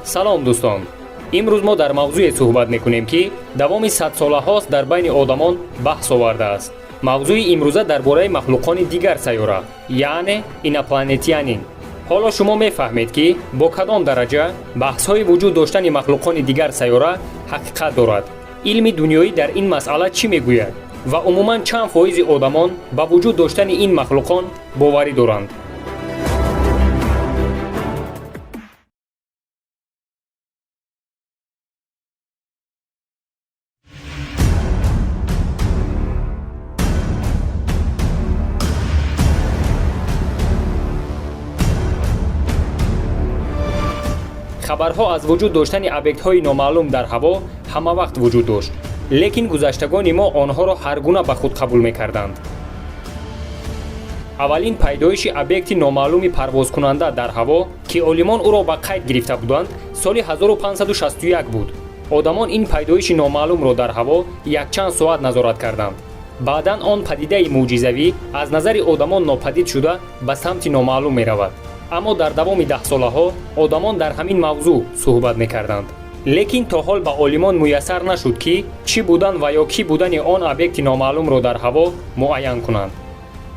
Салом, дӯстон. Имрӯз мо дар мавзӯе суҳбат мекунем, ки давоми садсолаҳост дар байни одамон баҳс овардааст. Мавзӯи имрӯза дар бораи махлуқони дигар сайёра, яъне инопланетянин. Ҳоло шумо мефаҳмед, ки бо кадом дараҷа баҳсҳои вуҷуд доштани махлуқони дигар сайёра ҳақиқат дорад, илми дунёӣ дар ин масъала чӣ мегӯяд ва умуман чанд фоизи одамон ба вуҷуд доштани ин махлуқон боварӣ доранд. Хабарҳо аз вуҷуд доштани объектҳои номаълум дар ҳаво ҳамавақт вуҷуд дошт, лекин гузаштагони мо онҳоро ҳар гуна ба худ қабул мекарданд. Аввалин пайдоиши объекти номаълуми парвозкунанда дар ҳаво, ки олимон ӯро ба қайд гирифта буданд, соли 1561 буд. Одамон ин пайдоиши номаълумро дар ҳаво якчанд соат назорат карданд. Баъдан он падидаи мӯъҷизавӣ аз назари одамон нопадид шуда, ба самти номаълум меравад. Аммо дар давоми даҳсолаҳо одамон дар ҳамин мавзӯъ суҳбат мекарданд, лекин то ҳол ба олимон муяссар нашуд, ки чӣ будан ва ё кӣ будани он объекти номаълумро дар ҳаво муайян кунанд.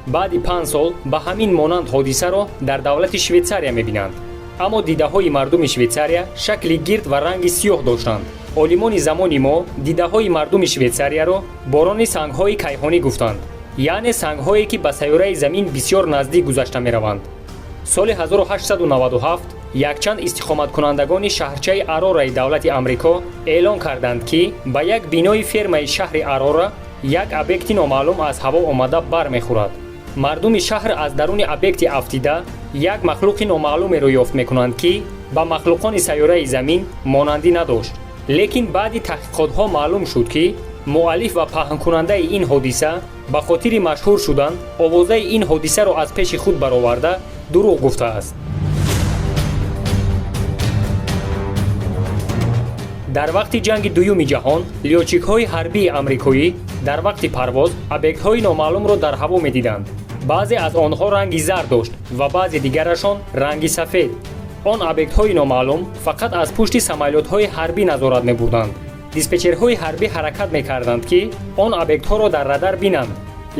Баъди 5 сол ба ҳамин монанд ҳодисаро дар давлати Швейтсария мебинанд, аммо дидаҳои мардуми Швейтсария шакли гирд ва ранги сиёҳ доштанд. Олимони замони мо дидаҳои мардуми Швейтсарияро борони сангҳои кайҳонӣ гуфтанд, яъне сангҳое, ки ба сайёраи Замин бисёр наздик гузашта мераванд. Соли 1897 якчанд истиқоматкунандагони шаҳрчаи Арораи давлати Амрико эълон карданд, ки ба як бинои фермаи шаҳри Арора як объекти номаълум аз ҳаво омада бармехӯрад. Мардуми шаҳр аз даруни объекти афтида як махлуқи номаълумеро ёфт мекунанд, ки ба махлуқони сайёраи Замин монандӣ надошт. Лекин баъди таҳқиқотҳо маълум шуд, ки муаллиф ва паҳнкунандаи ин ҳодиса ба хотири машҳур шудан овозаи ин ҳодисаро аз пеши худ бароварда, дурӯғ гуфтааст. Дар вақти Ҷанги Дуюми ҷаҳон лётчикҳои ҳарбии амрикоӣ дар вақти парвоз объектҳои номаълумро дар ҳаво медиданд. Баъзе аз онҳо ранги зард дошт ва баъзе дигарашон ранги сафед. Он объектҳои номаълум фақат аз пушти самолётҳои ҳарбӣ назорат мебурданд. Диспетчерҳои ҳарбӣ ҳаракат мекарданд, ки он объектҳоро дар радар бинанд,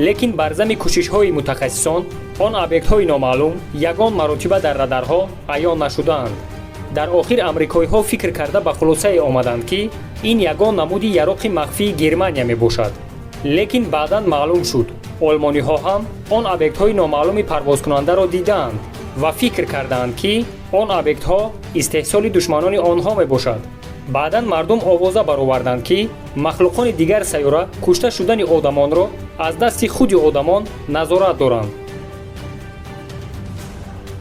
лекин бар зами кӯшишҳои мутахассисон он объектҳои номаълум ягон маротиба дар радарҳо аён нашудаанд. Дар охир амрикоиҳо фикр карда, ба хулосае омаданд, ки ин ягон намуди яроқи махфии Германия мебошад. Лекин баъдан маълум шуд, олмониҳо ҳам он объектҳои номаълуми парвозкунандаро дидаанд ва фикр кардаанд, ки он объектҳо истеҳсоли душманони онҳо мебошад. Баъдан мардум овоза бароварданд, ки махлуқони дигар сайёра кушта шудани одамонро аз дасти худи одамон назорат доранд.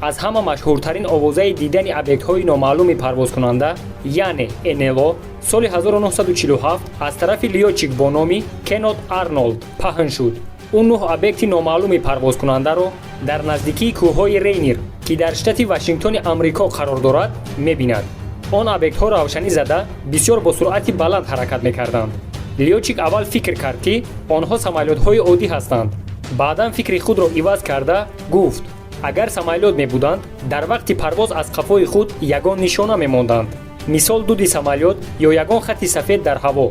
Аз ҳама машҳуртарин овозаи дидани объектҳои номаълуми парвозкунанда, яъне НЛО, соли 1947 аз тарафи лётчик бо номи Кенот Арнолд паҳн шуд. Ӯ нӯҳ объекти номаълуми парвозкунандаро дар наздикии кӯҳҳои Рейнир, ки дар штати Вашингтони Амрико қарор дорад, мебинад. Он объектҳо равшанӣ зада, бисёр бо суръати баланд ҳаракат мекарданд. Лётчик аввал фикр кард, ки онҳо самолётҳои оддӣ ҳастанд. Баъдан фикри худро иваз карда, гуфт, агар самолёт мебуданд, дар вақти парвоз аз қафои худ ягон нишона мемонданд, мисол, дуди самолёт ё ягон хати сафед дар ҳаво.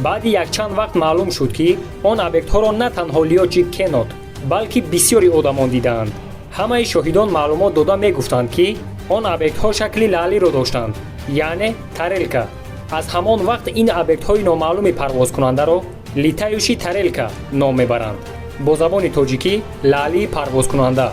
Баъди якчанд вақт маълум шуд, ки он объектҳоро на танҳо лётчик Кенот, балки бисёри одамон дидаанд. Ҳамаи шоҳидон маълумот дода мегуфтанд, ки он объектҳо шакли лаълиро доштанд, яъне тарелка. Аз ҳамон вақт ин объектҳои номаълуми парвозкунандаро летающий тарелка ном мебаранд, бо забони тоҷикӣ лаълии парвозкунанда.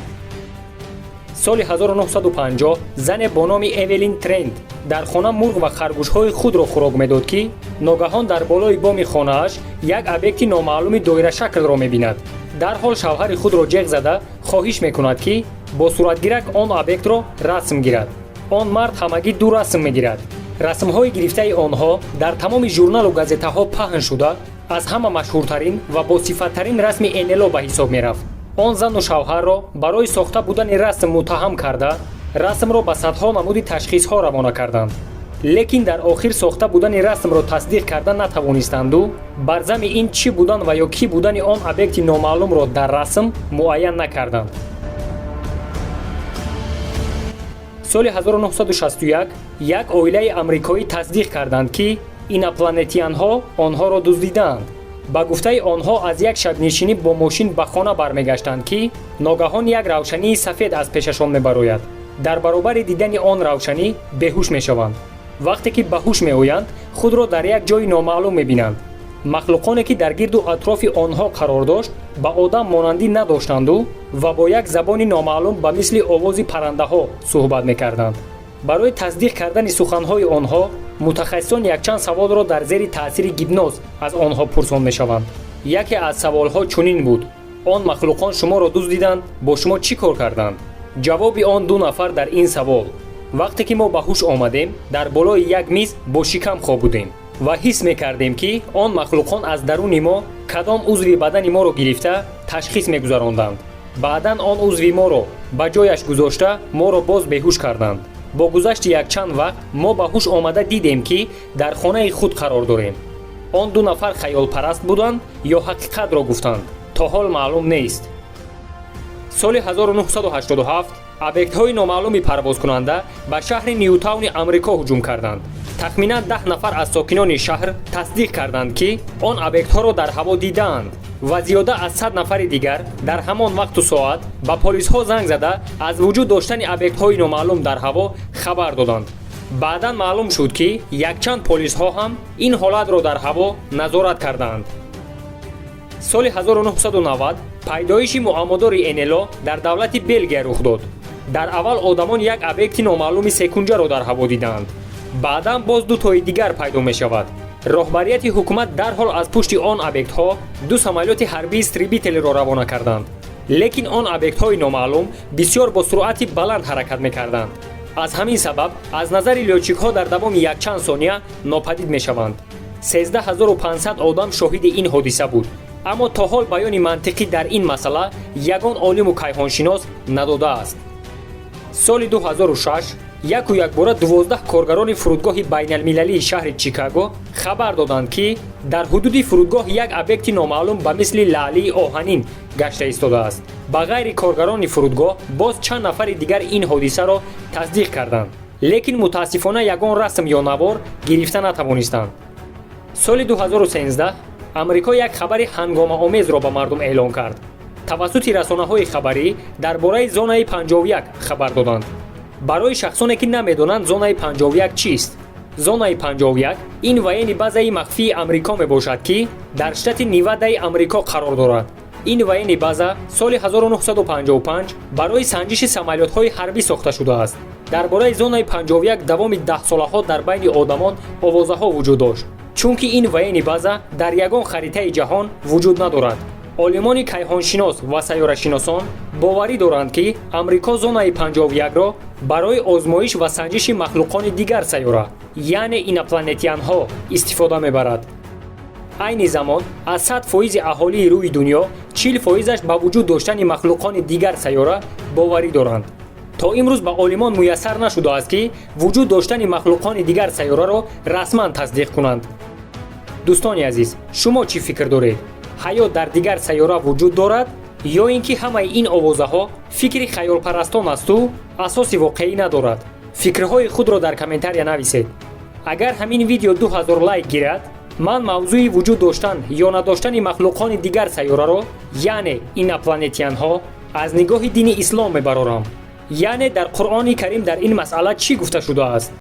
Соли 1950 зане бо номи Эвелин Трент дар хона мурғ ва харгӯшҳои худро хӯрок медод, ки ногаҳон дар болои боми хонааш як объекти номаълуми доирашаклро мебинад. Дарҳол шавҳари худро ҷеғ зада, хоҳиш мекунад, ки бо суратгирак он объектро расм гирад. Он мард ҳамагӣ ду расм мегирад. Расмҳои гирифтаи онҳо дар тамоми журналу газетаҳо паҳн шуда, аз ҳама машҳуртарин ва босифаттарин расми НЛО ба ҳисоб мерафт. Он зану шавҳарро барои сохта будани расм муттаҳам карда, расмро ба садҳо намуди ташхисҳо равона карданд, лекин дар охир сохта будани расмро тасдиқ карда натавонистанду бар зами ин чӣ будан ва ё кӣ будани он объекти номаълумро дар расм муайян накарданд. Соли 1961 як оилаи амрикоӣ тасдиқ карданд, ки инопланетянҳо онҳоро дуздидаанд. Ба гуфтаи онҳо, аз як шабнишинӣ бо мошин ба хона бармегаштанд, ки ногаҳон як равшании сафед аз пешашон мебарояд. Дар баробари дидани он равшанӣ беҳуш мешаванд. Вақте ки ба ҳуш меоянд, худро дар як ҷойи номаълум мебинанд. Махлуқоне, ки дар гирду атрофи онҳо қарор дошт, ба одам монандӣ надоштанду ва бо як забони номаълум ба мисли овози паррандаҳо суҳбат мекарданд. Барои тасдиқ кардани суханҳои онҳо мутахассисон якчанд саволро дар зери таъсири гипноз аз онҳо пурсон мешаванд. Яке аз саволҳо чунин буд: «Он махлуқон шуморо дуздиданд, бо шумо чӣ кор карданд?» Ҷавоби он ду нафар дар ин савол: «Вақте ки мо ба ҳуш омадем, дар болои як миз бо шикам хоб будем ва ҳис мекардем, ки он махлуқон аз даруни мо кадом узви бадани моро гирифта ташхис мегузаронданд. Баъдан он узви моро ба ҷояш гузошта, моро боз беҳуш карданд. Бо гузашти якчанд вақт мо ба ҳуш омада дидем, ки дар хонаи худ қарор дорем». Он ду нафар хаёлпараст буданд ё ҳақиқатро гуфтанд, то ҳол маълум нест. Соли 1987 объектҳои номаълуми парвозкунанда ба шаҳри Нютауни Амрико ҳуҷум карданд. Тахминан 10 нафар аз сокинони шаҳр тасдиқ карданд, ки он объектҳоро дар ҳаво дидаанд, ва зиёда аз 100 нафари дигар дар ҳамон вақту соат ба полисҳо занг зада, аз вуҷуд доштани объектҳои номаълум дар ҳаво хабар доданд. Баъдан маълум шуд, ки якчанд полисҳо ҳам ин ҳолатро дар ҳаво назорат кардаанд. Соли 1990 пайдоиши муаммодори НЛО дар давлати Белгия рух дод. Дар аввал одамон як объекти номаълуми секунҷаро дар ҳаво дидаанд. Баъдан боз дутои дигар пайдо мешавад. Роҳбарияти ҳукумат дарҳол аз пушти он объектҳо ду самолёти ҳарбии истребитель ро равона карданд, лекин он объектҳои номаълум бисёр бо суръати баланд ҳаракат мекарданд. Аз ҳамин сабаб аз назари лётчик ҳо дар давоми якчанд сония нопадид мешаванд. 13 500 одам шоҳиди ин ҳодиса буд, аммо то ҳол баёни мантиқӣ дар ин масъала ягон олиму кайҳоншинос надодааст. Соли 2006 яку якбора 12 коргарони фурудгоҳи байналмилалии шаҳри Чикаго хабар доданд, ки дар ҳудуди фурудгоҳ як объекти номаълум ба мисли лаълии оҳанин гашта истодааст. Ба ғайри коргарони фурудгоҳ боз чанд нафари дигар ин ҳодисаро тасдиқ карданд, лекин мутаассифона ягон расм ё навор гирифта натавонистанд. Соли 2013 Амрико як хабари ҳангомаомезро ба мардум эълон кард. Тавассути расонаҳои хабарӣ дар бораи зонаи 51 хабар доданд. Барои шахсоне, ки намедонанд зонаи 51 чист, зонаи 51 ин военный базаи махфии Амрико мебошад, ки дар штати Невадаи Амрико қарор дорад. Ин военный база соли 1955 барои санҷиши самолётҳои ҳарбӣ сохта шудааст. Дар бораи зонаи 51 давоми даҳсолаҳо дар байни одамон овозаҳо вуҷуд дошт, чунки ин военный база дар ягон харитаи ҷаҳон вуҷуд надорад. Олимони кайҳоншинос ва сайёрашиносон боварӣ доранд, ки Амрико зонаи 51-ро барои озмоиш ва санҷиши махлуқони дигар сайёра, яъне инопланетянҳо, истифода мебарад. Айни замон аз 100% аҳолии рӯи дунё 40 фоизаш ба вуҷуд доштани махлуқони дигар сайёра боварӣ доранд. То имрӯз ба олимон муяссар нашудааст, ки вуҷуд доштани махлуқони дигар сайёраро расман тасдиқ кунанд. Дӯстони азиз, шумо чӣ фикр доред? Ҳаёт дар дигар сайёра вуҷуд дорад ё ин ки ҳамаи ин овозаҳо фикри хаёлпарастон асту асоси воқеӣ надорад? Фикрҳои худро дар комментария нависед. Агар ҳамин видео 2000 лайк гирад, ман мавзӯи вуҷуд доштан ё надоштани махлуқони дигар сайёраро, яъне инопланетянҳо, аз нигоҳи дини ислом мебарорам, яъне дар Қуръони Карим дар ин масъала чӣ гуфта шудааст.